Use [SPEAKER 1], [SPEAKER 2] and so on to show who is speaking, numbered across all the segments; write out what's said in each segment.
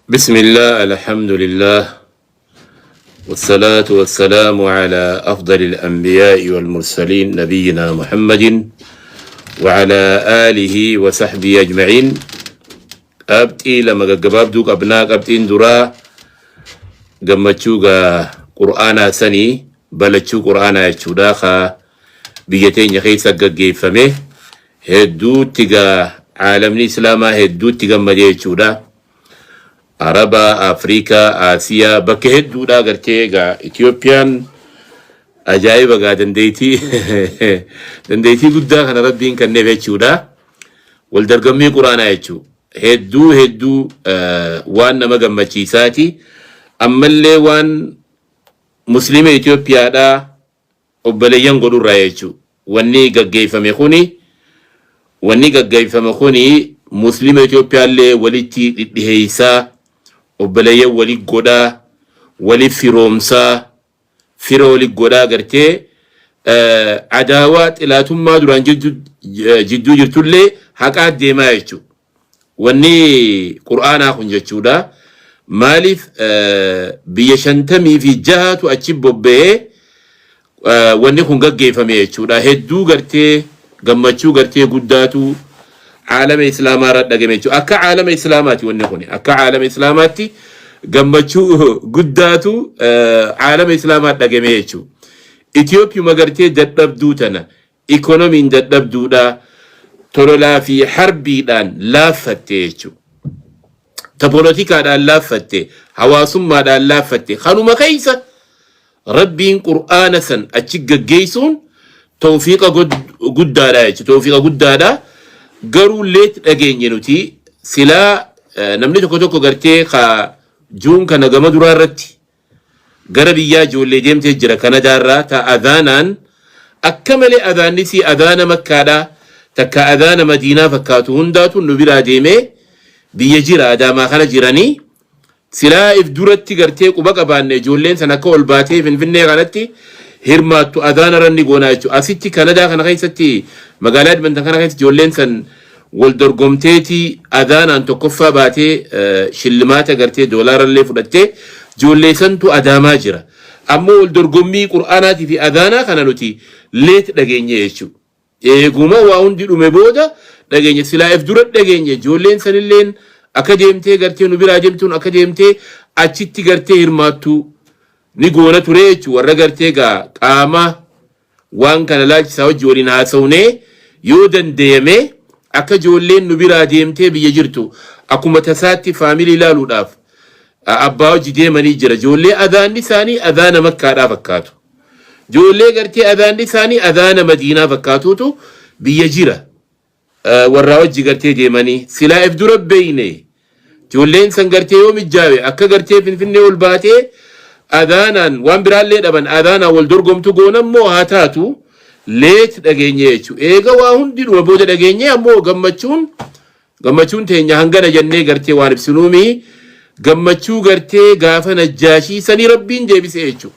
[SPEAKER 1] بسم الله، الحمد لله، والصلاة والسلام على أفضل الأنبياء والمرسلين، نبينا محمد وعلى آله وصحبه أجمعين. Qabxii lama gaggabaabduu qabnaa. Qabxiin duraa gammachuu gaa qur'aanaa sanii balachuu qur'aanaa jechuudha, ka biyya teenya keessa gaggeeffame. Hedduutti gaa caalamni islaamaa hedduutti gammadee jechuudha. Arabaa, Afrikaa, Aasiyaa, bakka hedduudha gartee gaa Itiyoophiyaan ajaa'iba gaa, dandeettii guddaa kana rabbiin kenneef jechuudha. Wal dorgommii quraanaa jechuudha. Hedduu hedduu waan nama gammachiisaati. Ammallee waan muslima Itoophiyaadhaa obboleeyyan godhurraa jechuudha. Wanni gaggeeffame kuni muslima Itoophiyaallee walitti dhidhiheessaa, obboleeyyan wali godhaa, wali firoomsaa, fira wali godhaa, gartee adaawaa xilaatummaa duraan jidduu jirtullee haqaa deemaa jechuudha. Wanni qur'aanaa kun jechuudha. Maaliif, biyya 56tu achi bobba'ee wanni kun gaggeeffame jechuudha. Hedduu gartee gammachuu gartee guddaatu caalama islaamaa irra dhagame jechuudha. Akka caalama islaamaati wanni kun. Akka caalama islaamaatti gammachuu guddaatu caalama islaamaa dhagame jechuudha. Itiyoophiyuma gartee dadhabduu tana, ikonomiin dadhabduudha, tololaa fi harbiidhaan laaffatte jechuudha. Ta poolotikaadhaan laaffatte, hawaasummaadhaan laaffatte. Kanuma keessa rabbiin qur'aana san achi gaggeessuun tawfiiqa guddaadha jechuudha. Tawfiiqa guddaadha. Garuu late dhageenye nuti. Silaa namni tokko tokko gartee ka juun kana gama duraa irratti gara biyyaa ijoollee deemtee jira Kanadaarraa, ta adhaanaan akka malee adhaannisii adhaana Makkaadhaa takka adhaana Madiinaa fakkaatu hundaatu nu biraa deemee biyya jira, Adaamaa kana jiranii. Silaa if duratti gartee quba qabaanne, ijoolleen san akka ol baatee Finfinnee kanatti hirmaattu adhaana irra ni goonaa jechuudha. Asitti Kanadaa kana keessatti, magaalaa Edmonton kana keessatti, ijoolleen san wal dorgomteetii adhaanaan tokkoffaa baatee shillimaata gartee doolaarallee fudhattee ijoollee santu Adaamaa jira. Ammoo wal dorgommii qur'aanaatii fi adhaanaa kana nuti late dhageenye jechuudha. Eeguma waa hundi dhume booda dhageenye. Silaa if dura dhageenye, ijoolleen sanilleen akka deemtee gartee nu biraa deemtuun akka deemtee achitti gartee hirmaattu ni goona ture jechuudha. Warra gartee gaa qaama waan kana laalchisaa hojii waliin haasa'unee, yoo danda'ame akka ijoolleen nu biraa deemtee biyya jirtu akkuma tasaatti family ilaaluudhaaf abbaa hojii deemanii jira. Ijoollee adhaanni isaanii adhaana Makkaadhaa fakkaatu. Ijoollee gartee adhaanni isaanii adhaana Madiinaa fakkaatutu biyya jira. Warraa hojii gartee deemanii silaa if dura beeyne, ijoolleen san gartee yoo mijjaawe akka gartee Finfinnee ol baatee adhaanaan waan biraallee dhaban adhaanaan wal dorgomtu goonammoo haa taatu, late dhageenye jechuudha. Eega waa hundi dhuma booda dhageenye. Ammoo gammachuun teenya hangana jennee gartee waan ibsinuumi, gammachuu gartee gaafa Najjaashii sanii rabbiin deebise jechuudha.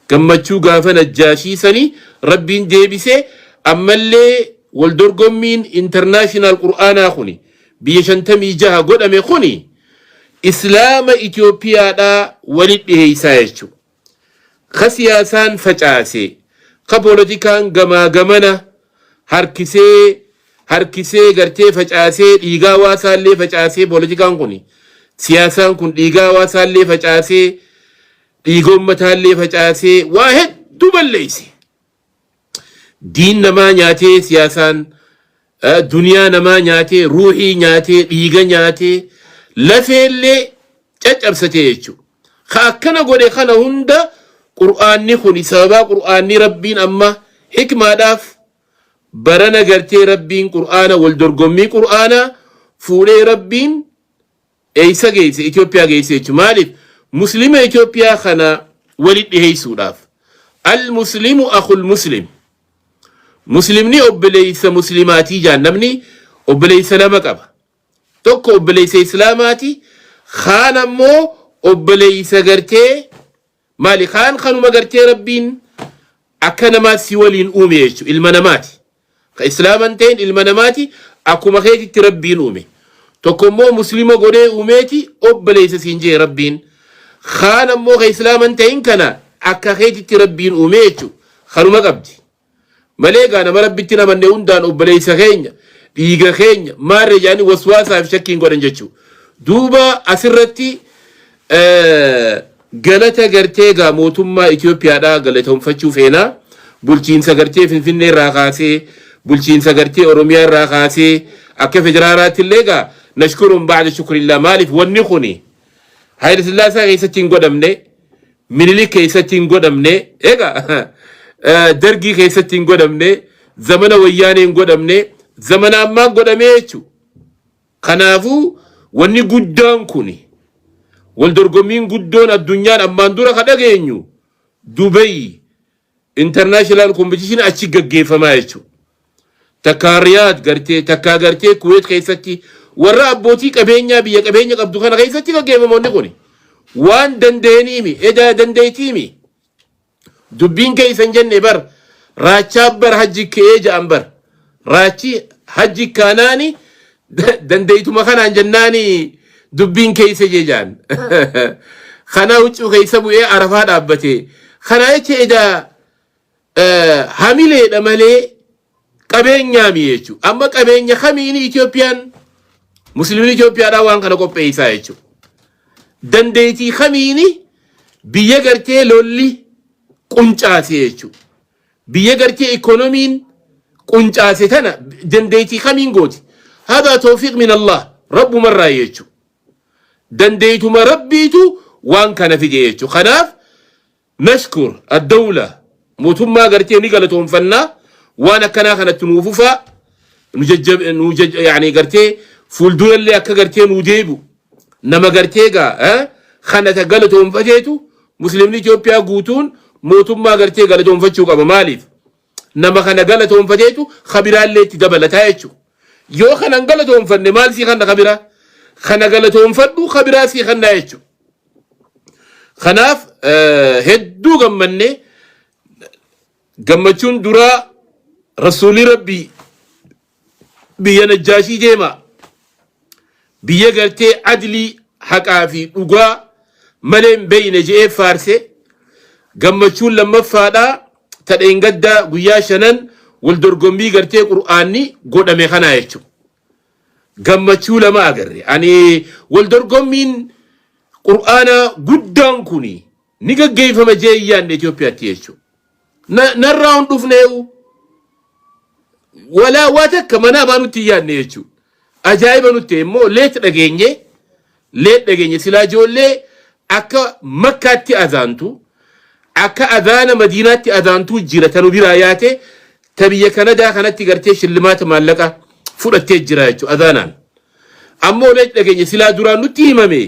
[SPEAKER 1] Gammachuu gaafa Najjaashii sanii rabbiin deebise. Ammallee wal dorgommiin international qur'aanaa kuni biyya 56 godhame kuni islaama Itoophiyaadhaa walit dhiheessaa jechuudha. Ka siyaasaan facaase, ka poolitikaan gamaa gamana harkisee harkisee gartee facaasee, dhiigaa hawaasaallee facaasee, poolitikaan kun, siyaasaan kun dhiigaa hawaasaallee facaasee, dhiiga ummataallee facaasee, waa hedduu balleeyse. Diin namaa nyaatee siyaasaan, duniyaa namaa nyaatee, ruuhii nyaatee, dhiiga nyaatee, lafeellee caccabsatee jechuudha. Ka akkana godhe kana hunda qur'aanni kun sababaa qur'aanni rabbiin amma hikmaadhaaf barana gartee rabbiin qur'aana wal dorgommii qur'aanaa fuudhee rabbiin eeysa geesse? Itoophiyaa geesse jechuudha. Maaliif? Muslima Itoophiyaa kana walit dhiheessuudhaaf. المسلم أخو المسلم. Muslimni obboleessa muslimaatii jaan. Namni obboleessa lama qaba. Tokko obboleessa islaamaati, kaan ammoo obboleessa gartee maali? Kaan kanuma gartee rabbiin akka namaatti si waliin uume jechuudha. Ilma namaati. Ka islaaman ta'in ilma namaati, akkuma keetitti rabbiin uume. Tokko immoo muslima godhee uumeeti obboleessa siin jee Rabbiin. Kaan ammoo ka islaama hin ta'in kana akka keetitti Rabbiin uumee jechuudha. Kanuma qabdi. Malee egaa nama Rabbitti hin amanne hundaan obboleessa keenya, dhiiga keenya, maarree jedhanii waswaasaa fi shakkiin godhan jechuudha. Duuba asirratti galata gartee egaa mootummaa Itoophiyaadhaa galatoomfachuu feena. Bulchiinsa gartee Finfinnee irraa kaasee, bulchiinsa gartee Oromiyaa irraa kaasee, akka federaalaatti illee egaa nashkuruun ba'da shukrillaa maaliif wanni kuni Hayila Sillaasaa keessatti hin godhamne, Minilik keessatti hin godhamne, egaa Dargii keessatti hin godhamne, zamana Wayyaanee hin godhamne, zamana ammaa godhamee jechuudha. Kanaafuu wanni guddaan kuni wal dorgommiin guddoon addunyaan ammaan dura ka dhageenyu Dubai International Competition achi gaggeeffamaa jechuudha. Takkaa Riyaad gartee takkaa gartee Kuwait keessatti warra abbootii qabeenyaa biyya qabeenya qabdu kana keessatti gaggeeffama wanni kuni. Waan danda'aniimi edaa dandeettiimi. Dubbiin keeysan jenne bar raachaa bar hajji ka'ee ja'an bar raachi hajji kaanaani dandeeytuma kanaan jennaani dubbiin keeysa jee ja'an kana huccuu keeysa bu'ee arafaa dhaabbate kana jecha edaa hamileedha malee qabeenyaami jechuudha. Amma qabeenya kamiini Itoophiyaan musliimni Itoophiyaadhaa waan kana qopheessaa jechuudha. Dandeettii kamiini biyya gartee lolli quncaase jechuudha. Biyya gartee ikoonomiin quncaase tana dandeettii kamiin gooti. Haadha tawfiiq min Allah rabbumarraa jechuudha. Dandeetuma rabbiitu waan kana fide jechuudha. Kanaaf Nashkur addawla mootummaa gartee ni galatoomfanna waan akkanaa kanatti nuu fufaa nu jajjab nu jaj yaani gartee fuuldurallee akka gartee nuu deebi'u nama gartee gaa eh, kana ta galatoomfateetu muslimni Itoophiyaa guutuun mootummaa gartee galatoomfachuu qaba maaliif nama kana galatoomfateetu kabiraallee itti dabalataa jechuudha. Yoo kana hin galatoomfanne maal sii kanna kabiraa? Kana galatoomfadhu kabiraa sii kannaa jechuudha. Kanaaf hedduu gammanne gammachuun duraa rasuulli rabbii biyya najjaashii deema biyya gartee adlii haqaa fi dhugaa malee hin beeyne je'ee faarse gammachuun lammaffaadha ta dheengaddaa guyyaa shanan wal dorgommii gartee qur'aanni godhame kanaa jechuudha. Gammachuu lama agarre. Ani wal dorgommiin qur'aanaa guddaan kuni ni gaggeeffama jee hin yaadne Itoophiyaatti jechuudha. Narraa hin dhufneewu. Walaa waa takka manaa baa nutti hin yaadne jechuudha. Ajaa'iba nutti immoo leet dhageenye leet dhageenye silaa ijoollee akka makkaatti azaantu akka azaana madiinaatti azaantuu jira tanu biraa yaate ta biyya Kanadaa kanatti gartee shillimaata maallaqa fudhattee jira jechuudha azaanaan. Ammoo leet dhageenye silaa duraan nutti himame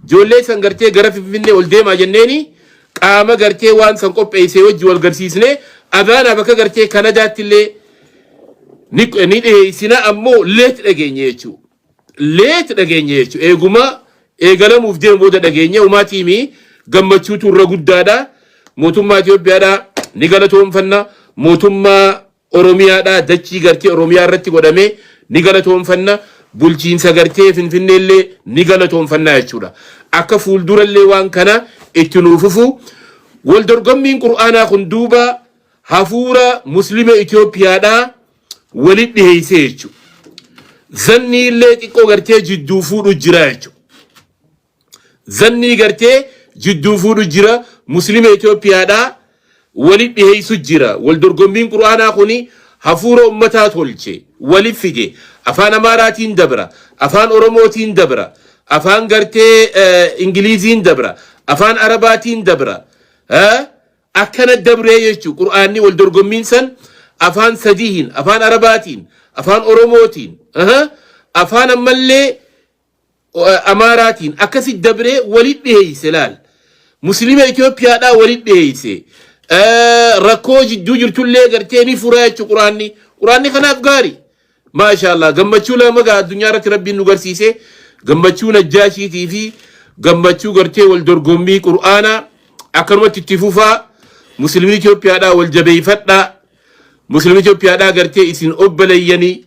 [SPEAKER 1] ijoollee san gartee gara Finfinnee ol deemaa jenneeni qaama gartee waan san qopheessee wajji wal garsiisnee azaanaaf akka gartee Kanadaatti illee ni dhiyeessina ammoo leet dhageenye jechuudha. Leet dhageenye jechuudha. Eeguma eegalamuuf deemu booda dhageenye umaatiimi gammachuutu irra guddaadha. Mootummaa Itoophiyaadha ni galatoomfanna. Mootummaa Oromiyaadha dachii gartee Oromiyaa irratti godhame ni galatoomfanna. Bulchiinsa gartee Finfinnee illee ni galatoomfanna jechuudha. Akka fuuldurallee waan kana itti nuu fufu. Wal dorgommiin Qur'aanaa kun duuba hafuura Muslima Itoophiyaadhaa walit dhiheessee jechuudha. Zannii illee xiqqoo gartee jidduu fuudhu jira jechuudha. Zannii gartee jidduu fuudhu jira Muslima Itoophiyaadhaa walit dhiheessu jira. Wal dorgommiin Qur'aanaa kuni hafuura ummataa tolche walit fide. Afaan Amaaraatiin dabra, afaan Oromootiin dabra, afaan gartee Ingiliiziin dabra, afaan Arabaatiin dabra. Akkana dabree jechuun Qur'aanni wal dorgommiin san afaan sadiihin afaan Arabaatiin, afaan Oromootiin, afaan ammallee Amaaraatiin akkasi dabree walit dhiheeyse laal. Muslima Itoophiyaadhaa walit dhiheeyse. Rakkoo jidduu jirtullee gartee ni furaa jechuun Qur'aanni. Qur'aanni kanaaf gaari. Maasha Allah gammachuu lama gaa addunyaa irratti rabbiin nu garsiise gammachuu najjaashiitii fi gammachuu gartee wal dorgommii qur'aanaa akkanumatti itti fufaa muslimni Itoophiyaadhaa wal jabeeffadhaa muslimni Itoophiyaadhaa gartee isin obboleeyyanii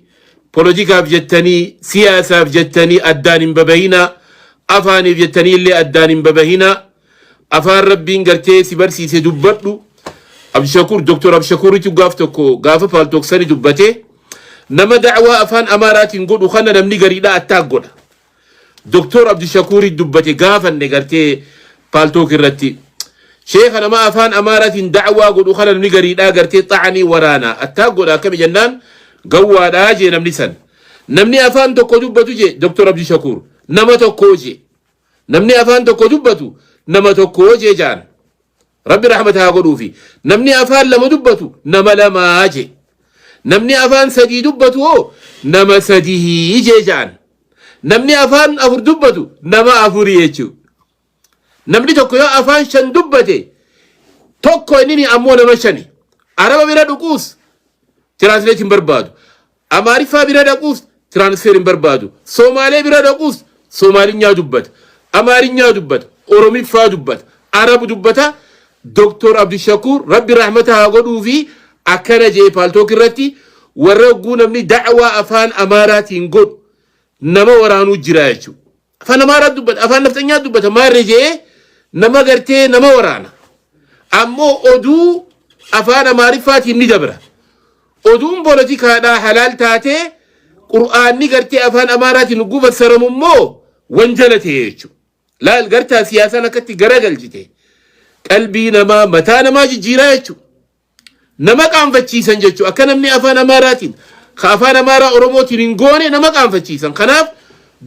[SPEAKER 1] Poolotikaaf jettanii, siyaasaaf jettanii addaan hin babahinaa. Afaaniif jettanii illee addaan hin babahinaa. Afaan Rabbiin gartee si barsiise dubbadhu. Abdishakuur, Doktor Abdishakuuritu gaaf tokko gaafa Paltalk sani dubbate, nama da'waa afaan Amaaraatiin godhu kana namni gariidhaa attaak godha. Doktor Abdishakuuri dubbate, gaafanne gartee Paltalk irratti. Sheeka, nama afaan Amaaraatiin da'waa godhu kana namni gariidhaa gartee xa'anii waraana attaak godha, akkami jennaan, gawwaadhaa jee namni san. Namni afaan tokko dubbatu, jee Doktor Abdishakuur, nama tokko jee. Namni afaan tokko dubbatu nama tokko jee jaan. Rabbi rahmata haa godhuufi. Namni afaan lama dubbatu nama lamaa jee. Namni afaan sadii dubbatu hoo nama sadii jee jaan. Namni afaan afur dubbatu nama afurii jechuudha. Namni tokko yoo afaan shan dubbate, tokko inni ammoo nama shani. Araba bira dhuquus translate hin barbaadu. Amaariffaa bira dhaquus transfer hin barbaadu. Somaalee bira dhaquus Somaalinyaa dubbata. Amaarinyaa dubbata. Oromiffaa dubbata. Arabu dubbata. Doktor Abdishakuur, Rabbi rahmata haa godhuu fi, akkana jee Paltalk irratti: warra hogguu namni da'waa afaan Amaaraatiin godhu nama waraanuu jira jechuudha. Afaan Amaaraa dubbata, afaan nafxanyaa dubbata, maarree jee nama gartee nama waraana. Ammoo oduu afaan Amaariffaatiin ni dabra. Oduun poolotikaadhaa halaal taatee, Qur'aanni gartee afaan Amaaraatiin hogguu fassaramu immoo wanjala ta'e jechuudha. Laal, gartaa siyaasaan akkatti garagalchite, qalbii namaa, mataa namaa jijjiiraa jechuudha. Nama qaanfachiisan jechuudha. Akka namni afaan Amaaraatiin ka afaan Amaaraa Oromootiin hin goone nama qaanfachiisan. Kanaaf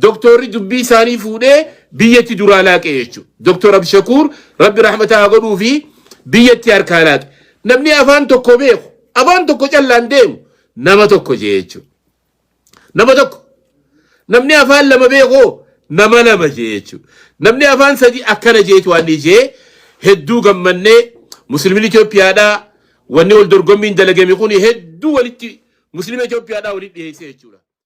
[SPEAKER 1] doktorri dubbii isaanii fuudhee biyyatti duraa laaqe jechuudha. Doktor Abdishakuur, Rabbi rahmata haa godhuu fi, biyyatti harkaa laaqe. Namni afaan tokko beeku, afaan tokko callaan deemu nama tokko jee jechuudha. Nama tokko. Namni afaan lama beeku nama lama jee jechuudha. Namni afaan sadi akkana jeetu waan jee hedduu gammannee. Musliimni Itoophiyaadhaa wanni wal dorgommiin dalagame kun hedduu walitti Musliima Itoophiyaadhaa walitti dhiyeessee jechuudha.